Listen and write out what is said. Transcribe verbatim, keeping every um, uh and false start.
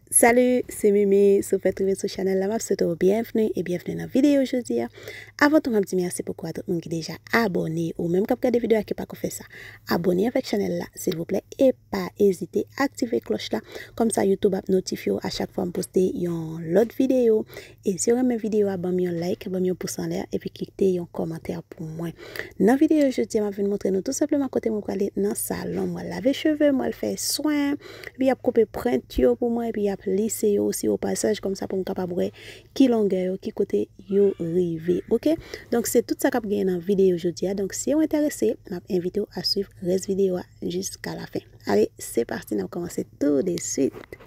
Salut, se Mimi. Si w fèk rive sou chanèl la, m ap swete w byenvni e byenvni nan videyo jodi a. Avan tou, m ap di mèsi bokou a tout moun ki deja abòne. Ou menm k ap gade videyo a ki pako fè sa, abòne avèk chanèl la, silvouplè, e pa ezite aktive klòch la. Kòmsa, YouTube ap notifye w a chak fwa m poste yon lòt videyo. E si w renmen videyo a, ban m yon like, ban m yon pous anlè, epi kite yon kòmantè pou mwen. Nan videyo jodi a, m ap vin montre nou tou senpleman kote mwen prale nan salon. Mwen lave cheve, mwen fè swen, epi y ap koupe pwent yo pou mwen, epi y ap lise yo osi o pasaj, kòmsa pou m kapab wè ki longè yo, ki kote yo rive, oke? Donk, se tout sa k ap genyen nan videyo jodi a. Donk, si w enterese, m ap envite w a swiv rès videyo a jiska la fen. Ale, se pati, n ap kòmanse tou de swit.